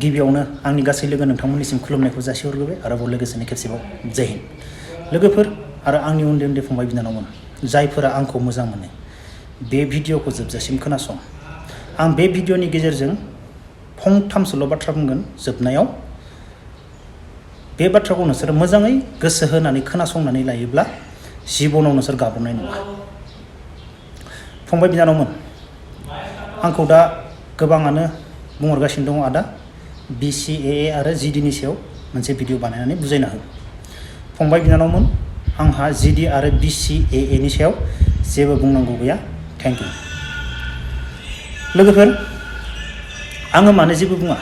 गिबियावनो आंनि गासै लोगो नोंथांमोननिसिम खुलुमनायखौ जासिहरग्रोबाय आरोबाव लोगोसेनो खेबसेबाव जय हिन्द। लोगोफोर आरो आंनि उन्दै उन्दै फंबाय बिनानावमोन जायफोरा आंखौ मोजां मोनो बे भिडिअखौ जोबजासिम खोनासं। आं बे भिडिअनि गेजेरजों फंथामसोल' बाथ्रा बुंगोन। जोबनायाव बे बाथ्राखौ नोंसोर मोजाङै गोसो होनानै खोनासंनानै लायोब्ला जिबनाव नोंसोर गाब्रनाय नङा। फंबाय बिनानावमोन, आंखौ दा गोबाङानो बुंहरगासिनो दङ, आदा BCAA आरो GDनि सायाव मोनसे भिडिअ बानायनानै बुजायना हो। फंबाय बिनानावमोन, आंहा GD आरो BCAAनि सायाव जेबो बुंनांगौ गैया। Thank you. लोगोफोर, आङो मानो जेबो बुङा?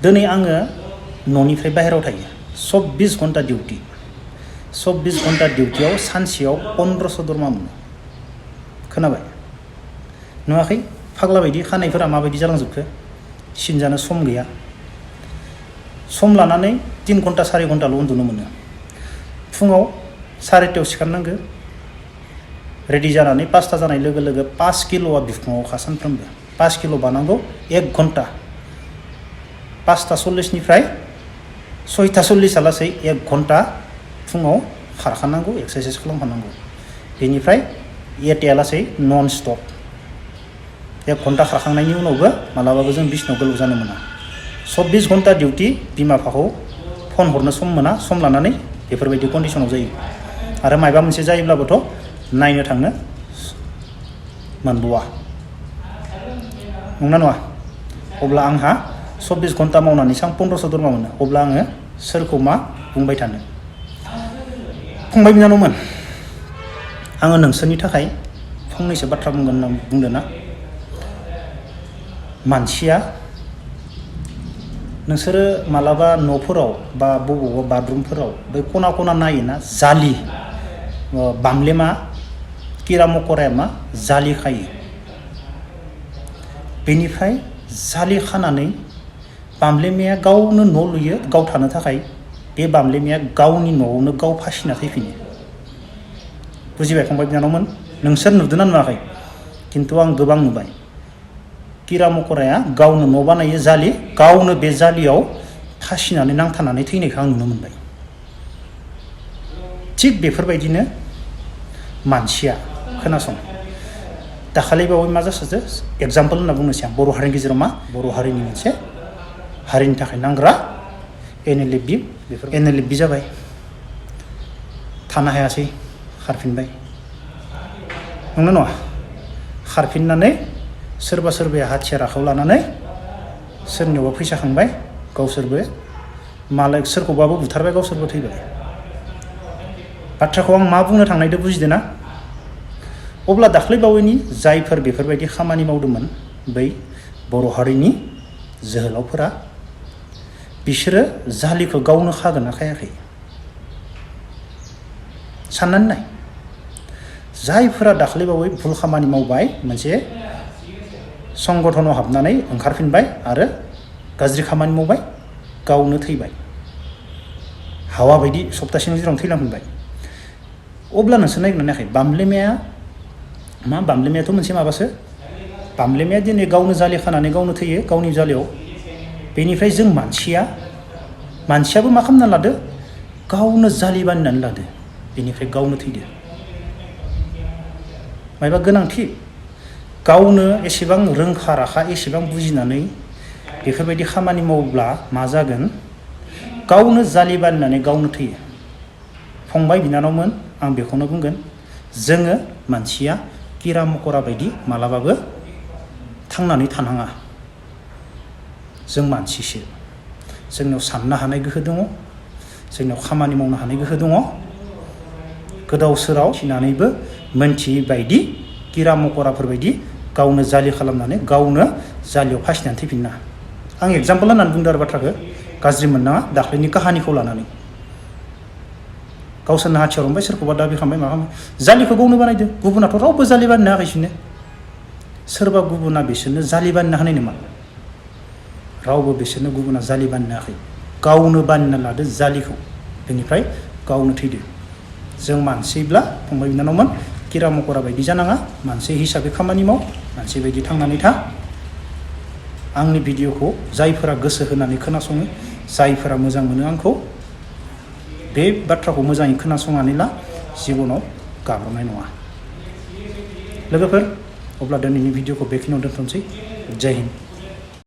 दिनै आङो न'निफ्राय बाहेरायाव थायो। 24 घन्टा डिउटि। 24 घन्टा डिउटियाव सानसेयाव 1500 दरमा मोनो। खोनाबाय? नुवाखै फाग्ला बायदि खानायफोरा माबायदि जालांजोबखो? सिनजानो सम गैया। सम लानानै 3 घन्टा 4 घन्टाल' उन्दुनो मोनो। फुङाव 4:30 सिखारनांगौ। रेडि जानानै 5टा जानाय लोगो लोगो 5 किल'आ बिखुङाव खा सानफ्रोमबो। 5 किल' बानांगौ 1 घन्टा। 5:40निफ्राय 6:40 लासै 1 घन्टा फुङाव खारखानांगौ, एक्सारसाइस खालामखानांगौ। बेनिफ्राय 8 लासै नन स्टप। 1 घन्टा खारखांनायनि उनावबो मालाबाबो जों बिसनायाव गोलाव जानो मोना। 24 घन्टा डिउटि, बिमा बिफाखौ फन हरनो सम मोना। सम लानानै बेफोरबायदि कन्डिसनाव जायो। आरो मायबा मोनसे जायोब्लाबोथ' नायनो थांनो मोनबावा। नंना नङा? अब्ला आंहा 24 घन्टा मावनानैसो आं 1500 दरमा मोनो। अब्ला आङो सोरखौ मा बुंबाय थानो? फंबाय बिनानावमोन, आङो नोंसोरनि थाखाय फंनैसो बाथ्रा बुंगोन होनना बुंदों ना। मानसिया, नोंसोरो मालाबा न'फोराव बा बबावबा बाथरुमफोराव बै खना खना नायोना, जालि बामलेमा किरा मकराया मा जालि खायो। बेनिफ्राय जालि खानानै बामलेमाया गावनो न' लुयो गाव थानो थाखाय। बे बामलेमाया गावनि न'आवनो गाव फासिना थैफिनो। बुजिबाय फंबाय बिनानावमोन? नोंसोर नुदोंना नुवाखै? खिन्थु आं गोबां नुबाय। किरा मकराया गावनो न' बानायो जालि, गावनो बे जालियाव फासिनानै नांथानानै थैनायखौ आं नुनो मोनबाय। थिग बेफोरबायदिनो मानसिया, खोनासं, दाखालि बावै मा जासोदो एग्जाम्पल होनना बुंनोसै आं। बर' हारिनि गेजेराव मा बर' हारिनि मोनसे हारिनि थाखाय नांग्रा NLFB, बेफोर NLFB जाबाय। थानो हायासै, खारफिनबाय। नंगौना नङा? खारफिननानै सोरबा सोरबाया हाथियार आखायाव लानानै सोरनियावबा फैसा खांबाय, गावसोरबो मालाय सोरखौबाबो बुथारबाय, गावसोरबो थैबाय। बाथ्राखौ आं मा बुंनो थांनायदो बुजिदों ना? अब्ला दाख्लैबावैनि जायफोर बेफोरबायदि खामानि मावदोंमोन, बै बर' हारिनि जोहोलावफोरा, बिसोरो जालिखौ गावनो खागोन ना खायाखै? साननानै नाय। जायफोरा दाख्लैबावै भुल खामानि मावबाय, मोनसे संगठनाव हाबनानै ओंखारफिनबाय आरो गाज्रि खामानि मावबाय, गावनो थैबाय। हावा बायदि सप्तासेनि गेजेरावनो थैलांफिनबाय। अब्ला नोंसोर नायगोन नायाखै? बामलेमाया मा? बामलेमायाथ' मोनसे माबासो। बामलेमाया दिनै गावनो जालि खानानै गावनो थैयो गावनि जालियाव। बेनिफ्राय जों मानसियाबो मा खालामना लादो? गावनो जालि बानायनानै लादो। बेनिफ्राय गावनो थैदो। मायबा गोनांथि? गावनो एसेबां रोंखा राखा, एसेबां बुजिनानै बेफोरबायदि खामानि मावोब्ला मा जागोन? गावनो जालि बानायनानै गावनो थैयो। फंबाय बिनानावमोन, आं बेखौनो बुंगोन, जोङो मानसिया किरा मकरा बायदि मालाबाबो थांनानै थानाङा। जों मानसिसो। जोंनाव साननो हानाय गोहो दङ, जोंनाव खामानि मावनो हानाय गोहो दङ। गोदाव सोराव थिनानैबो मोनथियै बायदि किरा मकराफोरबायदि गावनो जालि खालामनानै गावनो जालियाव फासिनानै थैफिनना। आं एग्जाम्पल होननानै बुंदों आरो बाथ्राखौ, गाज्रि मोननाङा। दाख्लैनि काहानिखौ लानानै गावसोरनो हाथियार हमबाय, सोरखौबा दाबि खालामबाय, माबा जालिखौ गावनो बानायदो। गुबुनाथ' रावबो जालि बानायनो हायाखै बिसोरनो। सोरबा गुबुना बिसोरनो जालि बानायनो हानाय नङा। रावबो बिसोरनो गुबुना जालि बानायनो हायाखै। गावनो बानायना लादो जालिखौ, बेनिफ्राय गावनो थैदो। जों मानसिब्ला फंबाय बिनानावमोन, किरा मकरा बायदि जानाङा। मानसि हिसाबै खामानि माव, मानसि बायदि थांनानै था। आंनि भिडिअखौ जायफोरा गोसो होनानै खोनासङो, जायफोरा मोजां मोनो आंखौ, बे बाथ्राखौ मोजाङै खोनासंनानै ला, जिबनाव गाब्रनाय नङा। लोगोफोर, अब्ला दिनैनि भिडिअखौ बेखिनियाव दोनथ'नोसै। जय हिन्द।